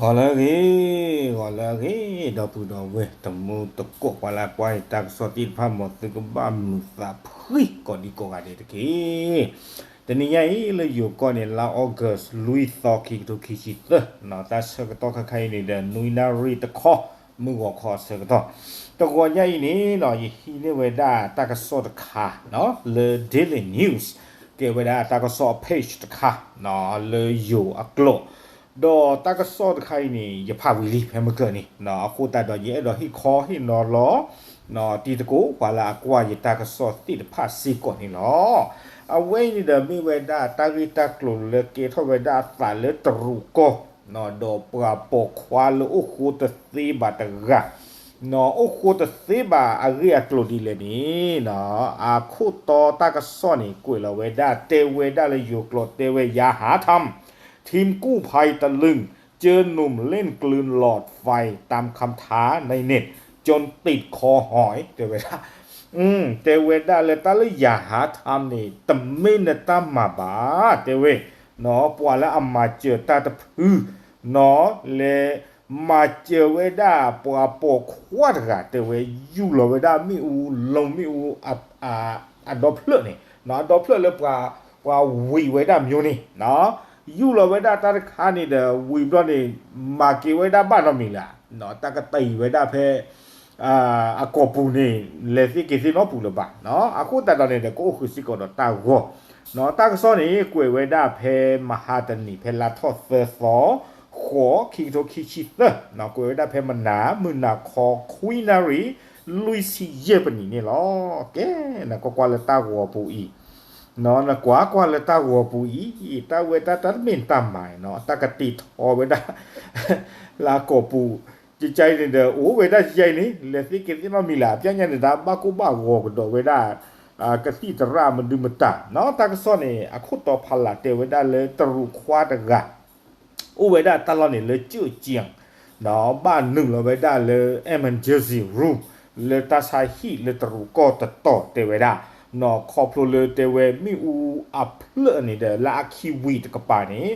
ဂီၤလၢအဂ့ၤ, ဂီၤလၢအဂ့ၤ, ဒီပုၢ်ဒီဝဲၢ်တံၤသကိး ပှၤလၢအကွၢ်ယတၢ်ကစီၣ်သ့ၣ်တဖၣ် မ်သုကဘၣ်မုာ်သးဖှံကိးဒံကိးဂၤဒဲးတက့ၢ်. တနံၤညါအံၤလၢယိၤကီၢ်န့ၣ် လါ August လွံၢ်သီ ခံကထိခံဆံသၢ, တၢ်ဆၢကတီၢ်ခါခါအံၤန့ၣ်ဒီး နွံနၣ်ရံၣ်တခီ, မုၢ်ဂီၤခီအဆၢကတီၢ်, တဂီၤညါအံၤန့ၣ် ယဟံးန့ၢ်ဝဲဒၣ်တၢ်ကစီၣ်တခါ လၢ Daily News ကဲဝဲဒၣ်တၢ်ကစီၣ် page တခါ လၢယိၤအကျိာ်, ဒီးတၢ်ကစီၣ်တခါအံၤန့ၣ် ယဖးဝံၤလံဖဲမုၢ်ကၢၢ်န့ၣ်, အဃိသတးဒီး ယအဲၣ်ဒိးဟ့ၣ်ခီဟ့ၣ်နီၤလီၤ တံၤသကိး ပှၤလၢအကွၢ်ယတၢ်ကစီၣ်သ့ၣ်တဖၣ်စ့ၢ်ကီးန့ၣ်လီၤ. အဝဲအံၤန့ၣ်ဒီးမ့ၢ်ဝဲဒၣ်တၢ်ဂ့ၢ်တၢ်ကျိၤလၢကဲထီၣ်ဝဲဒၣ်အသးလၢတရူးကီၢ်, ဒီးပှၤပိာ်ခွါလၢအိၣ်ဃိတသ့ဘၣ်တဂၤ, အိၣ်ဃိတသ့ဘၣ်အဂ့ၢ်အကျိၤဒ်လဲၣ်န့ၣ်, အခိၣ်တီတၢ်ကစီၣ်န့ၣ် ကွဲးလီၤဝဲဒၣ် တဲဝဲဒၣ်လၢယိၤကျိာ်တဲဝဲ อย่าหาทำ ทีมกู้ภัยตะลึง เจอหนุ่มเล่นกลืนหลอดไฟตามคำท้าในเน็ต จนติดคอหอย တဲဝဲဒၣ် တဲဝဲဒၣ်လၢတၢ်လၢ อย่าหาทำ န့ၣ် တမ့ၢ်နတၢ်မၤဘၣ် တဲဝဲ, ပှၤလၢအမၤစၢၤတၢ်တဖု လဲၤမၤစၢၤဝဲဒၣ်ပှၤပိာ်ခွါတဂၤ တဲဝဲ ယူၢ်လီၤဝဲဒၣ်မ့ၣ်အူ လီမ့ၣ်အူ အဒီဖျၢၣ်န့ၣ်, အဒီဖျၢၣ်လၢပှၤဝံၤဝဲဒၣ်မၠိန့ၣ်, ယူၢ်လီၤဝဲဒၣ်တၢ်တခါန့ၣ်ဒီး ဝံၤဘျီန့ၣ် မၤက့ၤဝဲဒၣ်ဘၣ်နီတမံၤလၢၤ, တၢ်ကတံၤဝဲဒၣ်ဖဲ အကိာ်ပူၤန့ၣ် လဲၤသ့က့ၤသ့နီတပူၤလၢၤဘၣ်. အဃိသတးဒီးန့ၣ်ဒီး ကအိၣ်ဃုာ်စ့ၢ်ကီးဒီးတၢ်ဂီၤ, တၢ်ကစီၣ်န့ၣ် ကွဲးဝဲဒၣ်ဖဲမဟါတနံၤ ဖဲလါထီၣ်သၢသီ ဃိး ခံကထိခံဆံသၢ, ကွဲးဝဲဒၣ်ဖဲမနၤ မုၢ်နၤခီ ခွံနၣ်ရံၣ် လွံၢ်ဆံယဲၢ်ပနံၣ်န့ၣ်လီၤ. ကဲ, နကွၢ်ကွၢ်လၢတၢ်ဂီၤပူၤအံၤ, နကွၢ်ကွၢ်လၢတၢ်ဂီၤပူၤအံၤ, တၢ်ဝဲတၢ်တမ့ၢ်တၢ်မၤ, တၢ်ကတံၤထီဝဲဒၣ် လၢအကိာ်ပူၤ, ကကဲအံၤန့ၣ်ဒီး အိၣ်ဝဲဒၣ်ကကဲအံၤန့ၣ် လဲၤသ့က့ၤသ့နီတမံၤလၢၤ, အပျဲညါန့ၣ် တၢ်ဘၣ်ကိၢ်ဘၣ်ဂီၤကဒီးဝဲဒၣ် ကသံၣ်သရၣ်မဒုမတၤ, တၢ်ကစီၣ်န့ၣ် အခိၣ်တီဖးလၢ်တဲဝဲဒၣ်လၢတရူးခွါတဂၤ အိၣ်ဝဲဒၣ်တၢ်လီၢ်န့ၣ်လၢကၠိၣ်ကၠံၣ်, ဘၣ်နုာ်လီၤဝဲဒၣ်လၢ emergency room လၢတၢ်ဆါဟံၣ်လၢတရူးကီၢ်တတီၤတဲဝဲဒၣ်, ခီဖျိလၢတဲဝဲမ့ၣ်အူအဖျၢၣ်န့ၣ်ဒီး လၢအခံဝံၤတကပၤန့ၣ်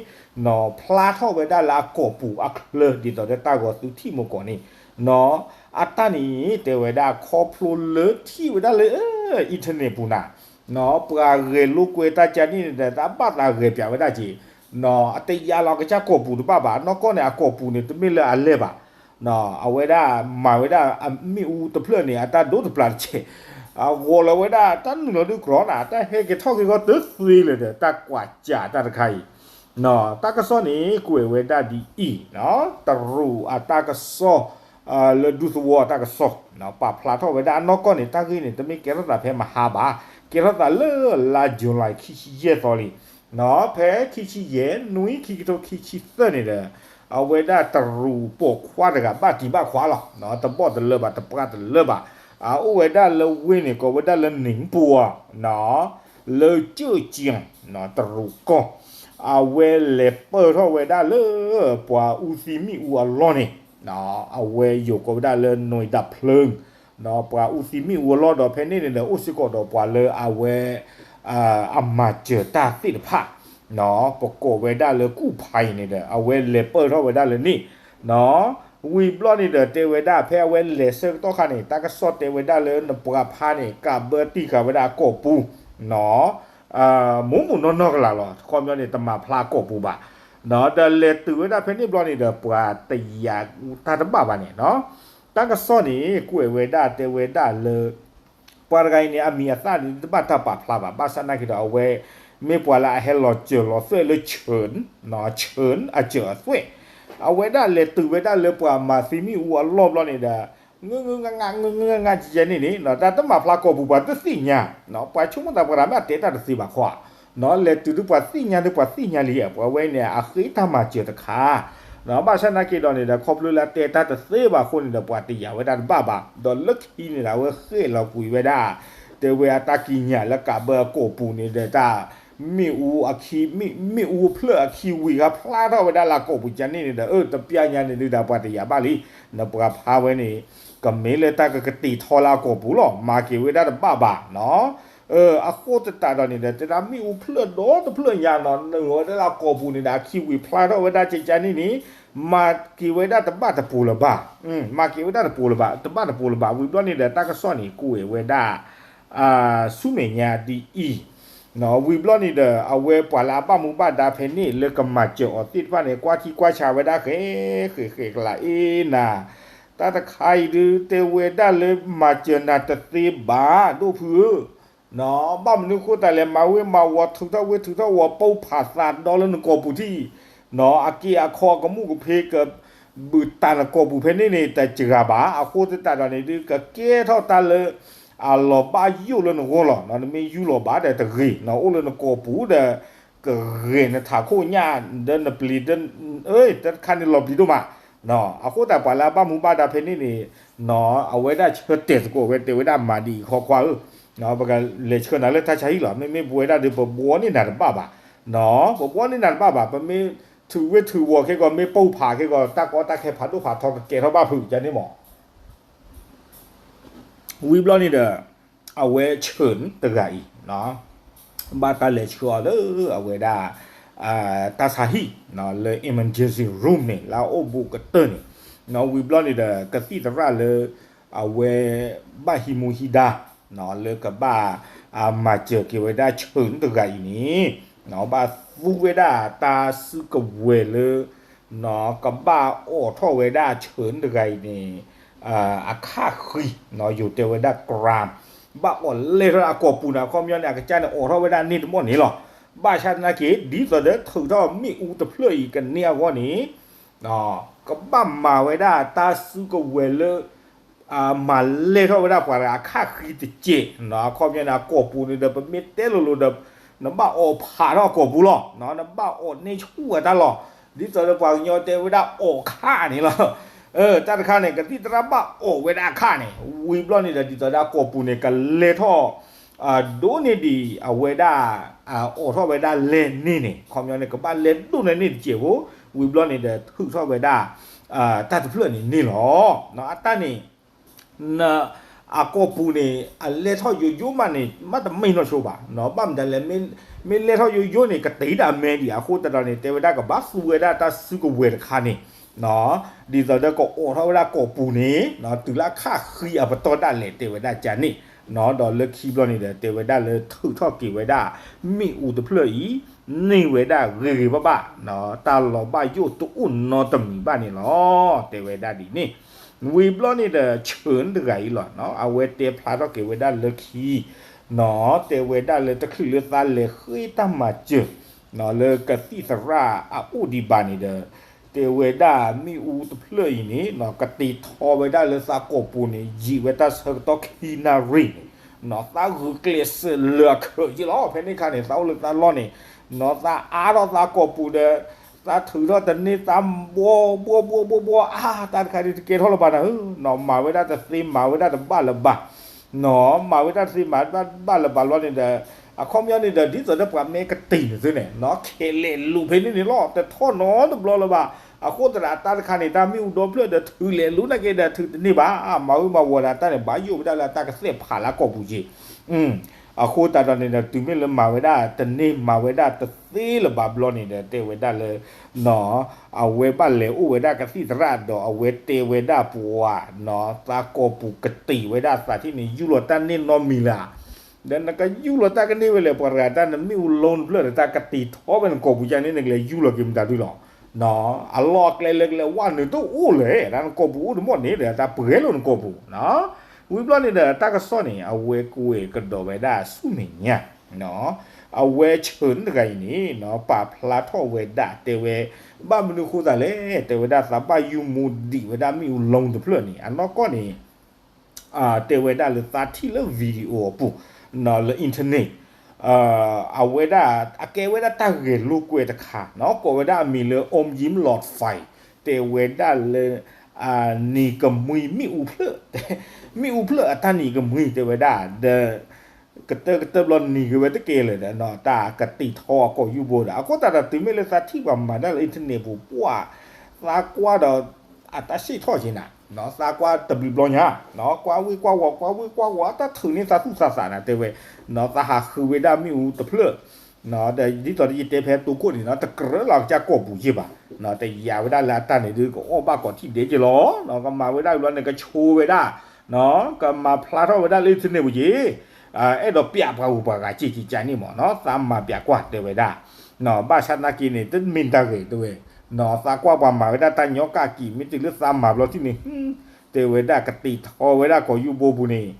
ဖျါထီၣ်ဝဲဒၣ်လၢအကိာ်ပူၤအချၢ ဒ်သိးဒီးတၢ်ဂီၤသုထံၣ်မူကီးန့ၣ်, အတၢ်န့ၣ်တဲဝဲဒၣ်ခီဖျိလၢထံၣ်ဝဲဒၣ်လၢ internet ပူၤနၤ, ပှၤဂဲၤလိာ်ကွဲတၢ်ကန့ၣ်န့ၣ်ဒီး တၢ်ဘၣ်သးဂဲၤပၠးဝဲဒၣ်က့ၤ, အတယာ်လီၤကစၢ်ကိာ်ပူၤတဘၣ်ဘၣ်, နီၢ်ကီၢ်န့ၣ် အကိာ်ပူၤန့ၣ် တမ့ၢ်လၢအလဲၢ်ဘၣ်, အဝဲဒၣ်မၤဝဲဒၣ်မ့ၣ်အူတဖျၢၣ်န့ၣ် အတၢ်ဒိတပျၢ်တကဲး, အဂီၤလီၤဝဲဒၣ် တၢ်နုာ်လီၤဒုးကြီနၤ တၢ်ဟဲက့ၤထီၣ်က့ၤဂီၢ်တသ့လၢၤဒီး တၢ်ကွၢ်စးတၢ်တခါအံၤ, တၢ်ကစီၣ်န့ၣ် ကွဲးဝဲဒၣ်ဒ်အံၤ, တရူးအတၢ်ကစီၣ် လၢဒူသဝီအတၢ်ကစီၣ် ပာ်ဖျါထီၣ်ဝဲဒၣ်အနီၢ်ကီၢ်န့ၣ် တၢ်ဂ့ၢ်န့ၣ် တမ့ၢ်ကဲထီၣ်သးဖဲမဟါဘၣ်, ကဲထီၣ်သးလၢလါ July ခံဆံယဲၢ်သီလံ, ဖဲခံဆံယဲၢ် နွံ ခံကထိခံဆံသၢန့ၣ်ဒီး အဝဲဒၣ်တရူးပိာ်ခွါတဂၤ ဘၣ်တံၤဘၣ်ခွါလီၤ, တဘီၣ်တလၢဘၣ် တပှၢ်တလၢဘၣ်, အအိၣ်ဝဲဒၣ်လၢဝ့ၢ်န့ၣ် ကိးဝဲဒၣ်လၢ နံၤပူၤ လၢကၠိၣ်ကၠံၣ် တရူးကီၢ်, အဝဲလဲၤပၢၢ်ထီၣ်ဝဲဒၣ်လၢ ပှၤအူသံမ့ၣ်အူအလီၢ်န့ၣ်, အဝဲယိၤကိးဝဲဒၣ်လၢ နွံဒၣ်ဖျၢၣ်, ပှၤအူသံမ့ၣ်အူအလီၢ်ဒီး ဖဲန့ၣ်န့ၣ်ဒီး အိၣ်စ့ၢ်ကီးဒီးပှၤလၢအဝဲ အမၤစၢၤတၢ်သ့ၣ်တဖၣ်, ပကိးဝဲဒၣ်လၢကူၣ်ဖးအံၤန့ၣ်ဒီး အဝဲလဲၤပၢၢ်ထီၣ်ဝဲဒၣ်လၢန့ၣ်, ဝံၤဘျီန့ၣ်ဒီး တဲဝဲဒၣ်ဖဲအဝဲလဲၤဆၢကတီၢ်ခါန့ၣ် တၢ်ကစီၣ်တဲဝဲဒၣ်လၢနပှၤဖါန့ၣ် ကးဘၢတံၢ်ဃာ်ဝဲဒၣ်အကိာ်ပူၤ, မူးမူးနီၢ်နီၢ်ကလာ်လီၤ, ခီပညီန့ၣ် တမၤဖျါအကိာ်ပူၤဘၣ်, ဒီးလဲၤတုၤဝဲဒၣ်ဖဲန့ၣ်ဘျီန့ၣ်ဒီး ပှၤတယာ်တၢ်တဘၣ်ဘၣ်န့ၣ်, တၢ်ကစီၣ်န့ၣ် ကွဲးဝဲဒၣ်တဲဝဲဒၣ်လၢ ပှၤတဂၤအံၤန့ၣ် အမံၤအသၣ်န့ၣ် တဘၣ်တၢ်ပာ်ဖျါဘၣ်, ဘၣ်ဆၣ်နာ်က့ဒီး အဝဲ မ့ၢ်ပှၤလၢအဟဲလီၤစၢၤလီၤသွဲၣ်လၢ ဆၢၣ် ဆၢၣ်အစၢၤအသွဲၣ်, အဝဲဒၣ်လဲၤတုၤဝဲဒၣ်လၢပှၤမၤသံမ့ၣ်အူအလီၢ်ဘျီန့ၣ်ဒီး ငၢငၢငၢငၢ ငၢငၢငၢကယဲန့ၣ်န့ၣ် တၢ်တမၤဖျါကိာ်ပူၤ ပှၤတသ့ၣ်ညါ, ပှၤဆိကမိၣ်သးပှၤတဂၤမ့ၢ်အတဲတၢ်တသ့ဘၣ်ခီ, လဲၤတုၤဒုးပှၤသ့ၣ်ညါဒုးပှၤသ့ၣ်ညါလံ, ပှၤဝဲန့ၣ် အဃ့တၢ်မၤစၢၤတခါ ဘၣ်ဆၣ်နာ်က့ဒီးန့ၣ်ဒီး ခီဖျိလၢအတဲတၢ်တသ့ဘၣ်အဃိန့ၣ်ဒီး ပှၤတယာ်ဝဲဒၣ်တဘၣ်ဘၣ်, ဒီးလၢခံန့ၣ်ဒီး အဝဲဃ့ၢ်လီၤကွံာ်ဝဲဒၣ် တဲဝဲအတၢ်ကံးညာ်လၢကးဘၢအကိာ်ပူၤန့ၣ်ဒီး တၢ်မ့ၣ်အူအခံ မ့ၣ်အူဖျၢၣ်အခံဝံၤခါဖျါထီၣ်ဝဲဒၣ်လၢအကိာ်ပူၤကန့ၣ်န့ၣ်ဒီး အၢ တပျၢ်ညါန့ၣ်ဒုးဒီး ပှၤတယာ်ဘၣ်လံ, နပှၤဖါဝဲန့ၣ် ကမ့ၢ်လၢတၢ်ကကတံာ်ထီလၢအကိာ်ပူၤလီၤ, မၤက့ၤဝဲဒၣ်တဘၣ်ဘၣ်နီၤ အဃိသတးဒီးန့ၣ်ဒီး တဲဒၣ်မ့ၣ်အူဖျၢၣ်ဒီတဖျၢၣ်ညါနီၤ နုာ်ဝဲဒၣ်လၢအကီၢ်ပူၤန့ၣ်ဒီး အခံဝံၤဖျါထီၣ်ဝဲဒၣ်ကကန့ၣ်န့ၣ် မၤက့ၤဝဲဒၣ်တဘၣ်တပိၤလၢၤဘၣ်, မၤက့ၤဝဲဒၣ်တပိၤလၢၤဘၣ် တဘၣ်တပိၤလၢၤဘၣ် ဝံၤဘျီန့ၣ်ဒီး တၢ်ကစီၣ်န့ၣ် ကွဲးဝဲဒၣ် ဆူမဲာ်ညါဒ်အံၤ, ဝံၤဘျီန့ၣ်ဒီး အဝဲပှၤလၢအဘၣ်မူဘၣ်ဒါဖဲန့ၣ် လၢကမၤစၢၤအီၤသ့ၣ်တဖၣ်န့ၣ် ကွၢ်ထံကွၢ်ဆးဝဲဒၣ်ဃဲ ဃဲ ဃဲကလးအ့နၤ, တၢ်တခါအံၤဒုး တဲဝဲဒၣ်လၢမၤစၢၤနၤတသ့ဘၣ် ဒိၣ်ဖုဧၢ, ဘၣ်မနုၤဃိသတးလဲၣ် မၤဝ့မၤဝီၤ ထုးထီၣ်ဝ့ထုးထီၣ်ဝီၤ ပိၢ်ဖးသးဒီလၢနကီၢ်ပူၤထံၣ်, အက့အခီကမူၣ်ကဖ့က ဘုၣ်တၢ်နကီၢ်ပူၤဖဲန့ၣ်န့ၣ် တစှၤဘၣ် အဃိသတးဒီးန့ၣ်ဒုး ကကဲထီၣ်တၢ်လၢ အလီၤဘၣ်ယိၣ်လၢနဂီၢ်လီၤ, နမ့ၢ်ယူၢ်လီၤဘၣ်ဒီးတဂ့ၤ, အိၣ်လၢနကီၢ်ပူၤဒီး ကဂဲၤနထးခိၣ်ညၣ် ဒီးနပျံၤ တၢ်တခါန့ၣ်လီၤပျံၤဒိၣ်မး, အဃိသတးပှၤလၢအဘၣ်မူဘၣ်ဒါဖဲန့ၣ်န့ၣ် အဝဲဒၣ်ဆၢတဲာ်သကိးဝဲ တဲဝဲဒၣ်မၤဒ်အံၤ ခီခွါဧၢ, ပကလဲၤဆှၢနၤလၢတၢ်ဆါဟံၣ်လီၤ, မ့မ့ၢ်ပဝဲဒၣ်ဒီး ပဘှီန့ၢ်နၤတဘၣ်ဘၣ်, ပဘှီန့ၢ်နၤတဘၣ်ဘၣ်, ပမ့ၢ်ထုးဝ့ထုးဝီၤခဲကီး မ့ၢ်ပိၢ်ဖးခဲကီး တၢ်ကီတၢ်ခဲဖးဒိၣ်ဖးထီ ကကဲထီၣ်ဘၣ်ဖုးကန့ၣ်မး ဝံၤဘျီန့ၣ်ဒီး အဝဲဆၢၣ်တဂၤအံၤ ဘၣ်တၢ်လဲၤဆှၢအီၤလၢအဝဲဒၣ် တၢ်ဆါဟံၣ် လၢ emergency room န့ၣ် လၢအအိၣ်ဘူးကတၢၢ်န့ၣ် ဝံၤဘျီန့ၣ်ဒီး ကသံၣ်သရၣ်လၢ အဝဲဘၣ်ဟံးမူဟံးဒါ လၢကဘၣ် မၤစၢၤက့ၤဝဲဒၣ်ဆၢၣ်တဂၤအံၤန့ၣ် ဘၣ်သူဝဲဒၣ်တၢ်စုကဝဲၤလၢ ကဘၣ်အိးထီၣ်ဝဲဒၣ်ဆၢၣ်တဂၤအံၤန့ၣ် အခၣ်ဃံ ယိၤတဲဝဲဒၣ် gram ဘၣ်အိးလဲၢ်ထီၣ်အကီၢ်ပူၤန့ၣ် အခီပညီန့ၣ် အကစၢ်န့ၣ်အိးထီၣ်ဝဲဒၣ်န့ၢ်တမီၢ်န့ၣ်လီၤ. ဘၣ်ဆၣ်သနာ်က့ ဒ်သိးဒီးထုးထီၣ်မ့ၣ်အူတဖျၢၣ်အံၤကန့ၢ်အဂီၢ်န့ၣ် ကဘၣ်မၤဝဲဒၣ်တၢ်စုကဝဲၤလၢ မၤလဲၢ်ထီၣ်ဝဲဒၣ်ပှၤတဂၤအခၣ်ဃံတစဲး အခီပညီန့ၣ် အကီၢ်ပူၤန့ၣ်ဒီး ပမ့ၢ်တဲလိၤလိၤဒီး နဘၣ်အိးဖးထီၣ်အကီၢ်ပူၤလီၤ. နဘၣ်အိးန့ၢ်ဆူၣ်အတၢ်လီၢ် ဒ်သိးဒီးပှၤကညီတဲဝဲဒၣ်အိးခၣ်န့ၣ်လီၤ. တၢ်တခါန့ၣ် ကသံၣ်သရၣ်ဘၣ်အိးဝဲဒၣ်အခၣ်န့ၣ် ဝံၤဘျီန့ၣ်ဒီး ဒ်သိးဒၣ်ကီၢ်ပူၤန့ၣ် ကလဲၤထီၣ် ဒိးန့ၢ်ဒံးအဝဲဒၣ် အိးထီၣ်ဝဲဒၣ်လဲၢ်န့ၢ်န့ၣ် အခီပညီန့ၣ် ကဘၣ်လဲၤဒိးန့ၢ်န့ၢ်တစဲးဖိ ဝံၤဘျီန့ၣ်ဒီး ထုးထီၣ်ဝဲဒၣ် တၢ်တဖျၢၣ်န့ၣ်န့ၢ်လီၤ. အတၢ်န့ၣ် အကီၢ်ပူၤန့ၣ် အလဲၤထီၣ်ယိယိမးန့ၣ် မ့ၢ်တမ့ၢ်နီၢ်ဆိဘၣ်. ဘၣ်မတၤလဲၣ် မ့ၢ်လဲၤထီၣ်ယိယိန့ၣ် ကတ့ဒၣ်မဲဒံး အဃိသတးဒီးန့ၣ် တဲဝဲဒၣ်ကဘၣ်သူဝဲဒၣ်တၢ်စုကဝဲၤတခါန့ၣ် ဒ်သိးဒီးကအိးထီၣ်ဝဲဒၣ်ကီၢ်ပူၤန့ၣ် တုၤလၢအခၣ်ဃံအပတီၢ်ဒၣ်လဲာ် တဲဝဲဒၣ်ကန့ၣ် ဒီးလၢခံဘျီန့ၣ်ဒီး တဲဝဲဒၣ်လၢထုးထီၣ်က့ၤဝဲဒၣ် မ့ၣ်အူတဖျၢၣ်အံၤ န့ၢ်ဝဲဒၣ်ဂ့ၤဂ့ၤဘၣ်ဘၣ် တၢ်လီၤဘၣ်ယိၣ်တအိၣ်နီတမံၤဘၣ်န့ၣ်လီၤ. တဲဝဲဒၣ်ဒ်န့ၣ် ဝံၤဘျီန့ၣ်ဒီး ဆၢၣ်တဂၤအံၤလီၤ အဝဲတဲဖျါထီၣ်က့ၤဝဲဒၣ်လၢခံ တဲဝဲဒၣ်လၢတချုးလၢသးလဲၤဃ့တၢ်မၤစၢၤ လၢကသံၣ်သရၣ်အအိၣ်ဒံးဘၣ်န့ၣ်ဒီး တဲဝဲဒၣ်မ့ၣ်အူတဖျၢၣ်အံၤန့ၣ် ကတ့ထီဝဲဒၣ်လၢသးကီၢ်ပူၤန့ၣ် ယံာ်ဝဲတၢ်ဆၢကတီၢ်ခံနၣ်ရံၣ်န့ၣ် သးဂုာ်ကျဲးစၢးလၢအခၢးယ့ၣ်လီၤ. ဖဲန့ၣ်အခါန့ၣ် သးအိၣ်လၢသးလီၢ်န့ၣ် သးအါထီၣ်သးကီၢ်ပူၤဒီး သးထုးထီၣ်တန့ၢ် သးဘှီဘှီဘှီဘှီဘှီ အါ တၢ်တခါဒ်တကဲထီၣ်လၢၤဘၣ်နၤဧၢ, မၤဝဲဒၣ်တသ့ မၤဝဲဒၣ်တဘၣ်လၢၤဘၣ် မၤဝဲဒၣ်တသ့မၤဝဲဒၣ်တဘၣ်လၢၤဘၣ်လီၤန့ၣ်ဒီး အခီပညီန့ၣ်ဒီး ဒ်သိးဒီးပှၤမ့ၢ်ကတ့ၢ်န့ၣ်သုန့ၣ် ခဲလဲၣ်လိာ်ဖဲန့ၣ်န့ၣ်လီၤ တထီၣ်နီတဘျီလၢၤဘၣ်. အဃိသတးဒီးတၢ်တခါန့ၣ် တၢ်မ့ၣ်အူဒီဖျၢၣ်ဒီး ထုးလဲၤလိာ်နာ်က့ဒီး ထုးတန့ၢ်ဘၣ် မၤဝံၤမၤဝီၤဒီး တၢ်န့ၣ် ဘၣ်ယိၣ်ဝဲဒၣ်လၢတၢ်ကသဲၣ်ဖးလၢကီၢ်ပူၤက့ အဃိသတးဒီးန့ၣ်ဒီး တုၤမ့ၢ်လၢမၤဝဲဒၣ်တန့ၢ် မၤဝဲဒၣ်တသ့လၢၤဘၣ်ဘျီန့ၣ်ဒီး တဲဝဲဒၣ်လၢ အဝဲဘၣ်လဲၤအိၣ်ဝဲဒၣ်ကသံၣ်သရၣ်ဒီး အဝဲတဲဝဲဒၣ်ပှၤ သးကီၢ်ပူၤကတ့ၢ်ဝဲဒၣ်သးထံၣ်န့ၣ် ယူၢ်လီၤတၢ်န့ၢ်နီတမံၤလၢၤ ဒီးနကယူၢ်လီၤတၢ်ကန့ၢ်ဝဲလဲၣ် ပှၤတဂၤတၢ်နမ့ၣ်အူ loan တဖျၢၣ်ဒီး တၢ်ကတ့ထီဝဲနကီၢ်ပူၤကန့ၣ် နကလဲၤယူၢ်လီၤက့ၤမတၤဒုလီၤ. အလီၢ်အကျဲလၢကလဲၤဝဲနုာ်တအိၣ်လၢၤ တၢ်နကီၢ်ပူၤအိၣ်တမီၢ်န့ၣ်ဒီး တၢ်ပှဲၤလိာ်နကီၢ်ပူၤ ဝံၤဘျီန့ၣ်ဒီး တၢ်ကစီၣ်န့ၣ် အဝဲကွဲးကဒီးဝဲဒၣ်ဆူမဲာ်ညါ အဝဲဆၢၣ်တဂၤအံၤန့ၣ် ပာ်ဖျါထီၣ်ဝဲဒၣ် တဲဝဲ ဘၣ်မနုၤဃိသးလဲၣ် တဲဝဲဒၣ်သးဘၣ်ယူၢ်မူဒံးဝဲဒၣ်မ့ၣ်အူ loan တဖျၢၣ်န့ၣ် အနီၢ်ကီၢ်န့ၣ် တဲဝဲဒၣ်လၢသးထံၣ်လၢ video အပူၤ လၢ internet အဝဲဒၣ် အကဲဝဲဒၣ်တၢ်ဂဲၤလိာ်ကွဲတခါ ကိးဝဲဒၣ်အမံၤလၢ Om Yim Lot Fai တဲဝဲဒၣ်လၢ နံၤကမှံမ့ၣ်အူဖျၢၣ် မ့ၣ်အူဖျၢၣ်အတၢ်နံၤကမှံ တဲဝဲဒၣ် ဒီး ကတၢၢ်ကတၢၢ်ဘျီနံၤက့ၤဝဲတကဲလၢၤဒီး တၢ်ကတ့ထီအကီၢ်ယူၢ်ဘိဒီး အဃိသတးဒီးတုၤမ့ၢ်လၢသးထံၣ်ပှၤမၤတၢ်လၢ internet ပူၤ ပှၤ သးကွၢ်ဒီး အတၢ်စံးထီၣ်က့ၤနၤ, သးကွၢ်တဘျုးဘျီညါ, ကွၢ်ဝ့ၢ်ကွၢ်ဝီၤ ကွၢ်ဝ့ၢ်ကွၢ်ဝီၤ အတၢ်ထုးန့ၢ်သးသူၣ်သးသးနၤ တဲဝဲ, သးဟးဃုဝဲဒၣ်မ့ၣ်အူတဖျၢၣ်, ဒ်သိးယတဲဖဲတိခိၣ်န့ၣ်နီၤ တကြၢးလီၤကစၢ်ကိာ်ပူၤယ့ၢ်ဘၣ်, တယာ်ဝဲဒၣ်လၢအတၢ်န့ၣ်ဒုး ကအီၣ်ဘၣ်ကိးထံၣ်ဒဲက့ၤလီၤ, ကမၤဝဲဒၣ်ဘျီန့ၣ် ကဆိဝဲဒၣ်, ကမၤဖျါထီၣ်ဝဲဒၣ်လၢထံန့ၣ်ပူၤက့ၤ အဲၣ်ဒိးပျးပှၤဂုၤပှၤဂၤစ့ၢ်ကီးကန့ၣ်မ့ၢ်နီၤ သးမၤပျးကွၢ်တဲဝဲဒၣ်, ဘၣ်ဆၣ်သနာ်က့န့ၣ် တမ့ၢ်တၢ်ဂ့ၤတဲဝဲ, သးကွၢ်ပှၤမၤဝဲဒၣ်တၢ်ညီကၣ်က့ၤ မ့ၢ်တုၤလၢသးမၤဘျီထံၣ်န့ၣ် တဲဝဲဒၣ်ကတ့ထီဝဲဒၣ်ကိာ်ယူၢ်ဘိပူၤန့ၣ်,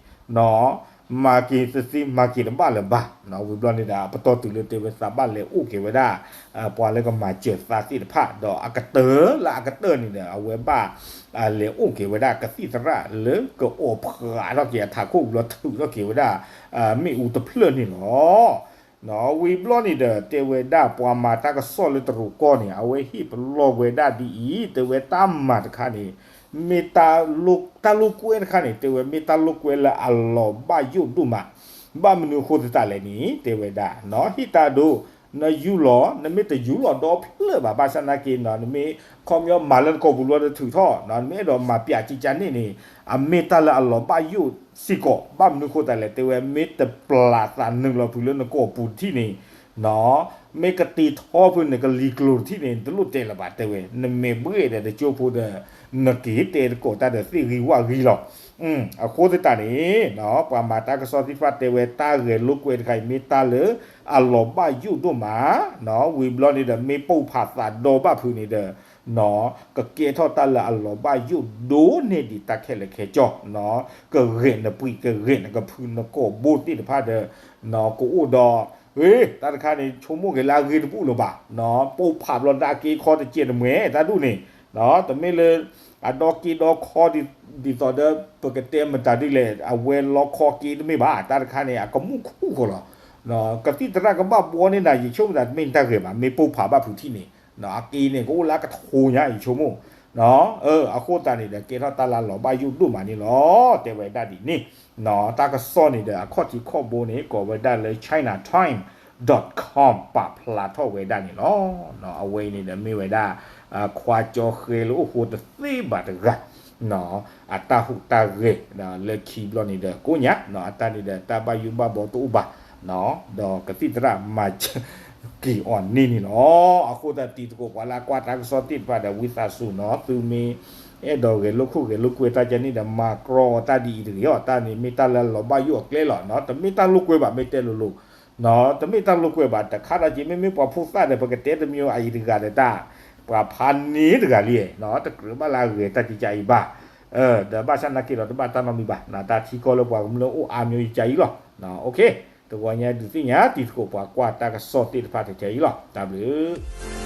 မၤက့ၤသသ့မၤက့ၤတဘၣ်လၢၤဘၣ်, ဝံၤဘျီန့ၣ်ဒီး အပတီၢ်တုၤလၢတဲဝဲသးဘၣ်လဲၤအိၣ်က့ၤဝဲဒၣ် ပှၤလၢကမၤစၢၤသးသ့ၣ်တဖၣ် ဒီးအကတၢၢ်လၢအကတၢၢ်န့ၣ်ဒီး အဝဲဘၣ် လဲၤအိၣ်က့ၤဝဲဒၣ်ကသံၣ်သရၣ်လၢကအိးဖျါထီၣ်က့ၤအထးခိၣ်ဘျီထုးထီၣ်က့ၤဝဲဒၣ် မ့ၣ်အူတဖျၢၣ်န့ၣ်လီၤ. ဝံၤဘျီန့ၣ်ဒီး တဲဝဲဒၣ်ပှၤမၤတၢ်ကစီၣ်လၢတရူးကီၢ်န့ၣ် အဝဲဟ့ၣ်ပလီၢ်ဝဲဒၣ်ဒ်အံၤ တဲဝဲတၢ်မၤတခါန့ၣ် မ့ၢ်တၢ်လိာ်ကွဲတခါန့ၣ် တဲဝဲမ့ၢ်တၢ်လိာ်ကွဲလၢအလီၤဘၣ်ယိၣ်ဒိၣ်မး, ဘၣ်မနုၤအဃိသတးလဲၣ်န့ၣ် တဲဝဲဒၣ် ဟ့ၣ်တၢ်ဒိ နယူလီၤ နမ့ၢ်တယူလီၤဒီဖျၢၣ်ဘၣ် ဘၣ်ဆၣ်သနာ်က့နီၤ နမ့ၢ်ခီပညီမၤလၢနကိာ်ပူၤလီၤတထုးထီၣ် နမ့ၢ်အဲၣ်ဒိးမၤပျးကကန့ၣ်န့ၣ် အမ့ၢ်တၢ်လၢအလီၤဘၣ်ယိၣ်စ့ၢ်ကီး ဘၣ်မနုၤအဃိသတးလဲၣ် တဲဝဲမ့ၢ်တပျးသးနုာ်လီၤဖုးလၢနကိာ်ပူၤတထံၣ်န့ၣ် မ့ၢ်ကတ့ထီဖုးနကလံၤကျိၤတထံၣ်န့ၣ် နတလိၣ်တဲလၢၤဘၣ်တဲဝဲ နမဲာ်ဘှ့ၣ်ဒီးတကၠိဖိဒီး နက့ၤတဲတကိးတၢ်ဒီးသ့ၣ်ဂံၢ်ဝၣ်ဂံၢ်လီၤ. အဃိသတးန့ၣ် ပှၤမၤတၢ်ကစီၣ်သ့ၣ်တဖၣ်တဲဝဲတၢ်ဂဲၤလိာ်ကွဲတခါအံၤ မ့ၢ်တၢ်လၢအလီၤဘၣ်ယိၣ်ဒိၣ်မး, ဝံၤဘျီန့ၣ်ဒီး မ့ၢ်ပိၢ်ဖးသးဒီဘၣ်ဖုးန့ၣ်ဒီး ကကဲထီၣ်တၢ်လၢအလီၤဘၣ်ယိၣ်ဒိၣ်န့ၢ်ဒံးတၢ်ခဲလၢာ်ခဲဆ့, ကဂဲၤနပှံၤ ကဂဲၤနကဖု နကိာ်ဘိသ့ၣ်တဖၣ်ဒီး ကအိၣ်ဒီး တၢ်တခါန့ၣ် ဆိကမိၣ်က့ၤလၢအဂ့ၤတဘူၣ်လၢၤဘၣ်, ပိၢ်ဖးဘျီတၢ်က့ခီတကဲတမှဲ တၢ်ဒူၣ်န့ၣ် တမ့ၢ်လၢ အဒီက့ဒီခီ ဒ်သိးဒီး ပကတဲမတၤဒ်လဲၣ် အဝဲလီခီက့တမ့ၢ်ဘၣ်, တၢ်တခါန့ၣ် အကမူၣ်ခူၣ်ဃီလီၤ. ကသံၣ်သရၣ်ကဘၣ်ဘှီန့ၢ်နၤ ယဆိကမိၣ်သးတမ့ၢ်တၢ်ဂ့ၤဘၣ်, မ့ၢ်ပိၢ်ဖးဘၣ်ဖုးထံၣ်န့ၣ် အက့န့ၣ် ကအိၣ်လၢအကထိညါ ယဆိကမိၣ် အဃိသတးန့ၣ်ဒီး ကဲထီၣ်တၢ်လၢအလီၤဘၣ်ယိၣ်ဒိၣ်မးန့ၣ်လီၤ. တဲဝဲဒၣ်ဒ်န့ၣ် တၢ်ကစီၣ်န့ၣ်ဒီး အခီၣ်ထံးခီၣ်ဘိန့ၣ် ကိးဝဲဒၣ်လၢ China Times dot com ပာ်ဖျါထီၣ်ဝဲဒၣ်န့ၣ်လီၤ. အဝဲအံၤန့ၣ်ဒီးမ့ၢ်ဝဲဒၣ် ခွါကၠီဃဲလၢအိၣ်ဃိတသ့ဘၣ်တဂၤ အတၢ်ဟူးတၢ်ဂဲၤ လၢခံဘျီန့ၣ်ဒီးကိးညါ အတၢ်န့ၣ်ဒီးတၢ်ဘၣ်ယိၣ်ဘၣ်ဘီတအိၣ်ဘၣ် ဒီးကသံၣ်သရၣ်မၤစၢၤက့ၤအီၤန့ၣ်န့ၣ်လီၤ. အဃိသတးတံၤသကိးပှၤလၢအကွၢ်တၢ်ကစီၣ်သ့ၣ်တဖၣ်ဒီး ဝံသးစူၤနီၤ သုမ့ၢ်အဲၣ်ဒိးဂဲၤလိာ်ခိၣ်ဂဲၤလိာ်ကွဲတၢ်ကန့ၣ်ဒီး မၤကြီအီၤတၢ်ဒ်အံၤတဂ့ၤအီၤ, တၢ်န့ၣ်မ့ၢ်တၢ်လၢအလီၤဘၣ်ယိၣ်အကျဲလီၤ. တမ့ၢ်တၢ်လိာ်ကွဲဘၣ် မ့ၢ်တဲလိၤလိၤ တမ့ၢ်တၢ်လိာ်ကွဲဘၣ် တခါဒီးက့ၤ မ့မ့ၢ်ပှၤဖိသၣ်ဒီး ပကတဲတမံၤအံၤတဂၤဒီးတၢ် ပှၤဖးန့ၢ်တဂၤလံ တကြၢးဘၣ်လၢအဂဲၤတၢ်ကကါအံၤဘၣ်, ဒီးဘၣ်ဆၣ်နာ်က့ဒီးတဘၣ်တၢ်နီတမံၤဘၣ်, တၢ်ထံကီၢ်လၢပှၤကမျၢၢ်အိၣ်အါမံၤကကါအံၤလီၤ. တဂီၤညါဒုးသ့ၣ်ညါ တံၤသကိးပှၤကွၢ်တၢ်ကစီၣ်သ့ၣ်တဖၣ်ထဲထဲအံၤလီၤ. တၢ်ဘျုး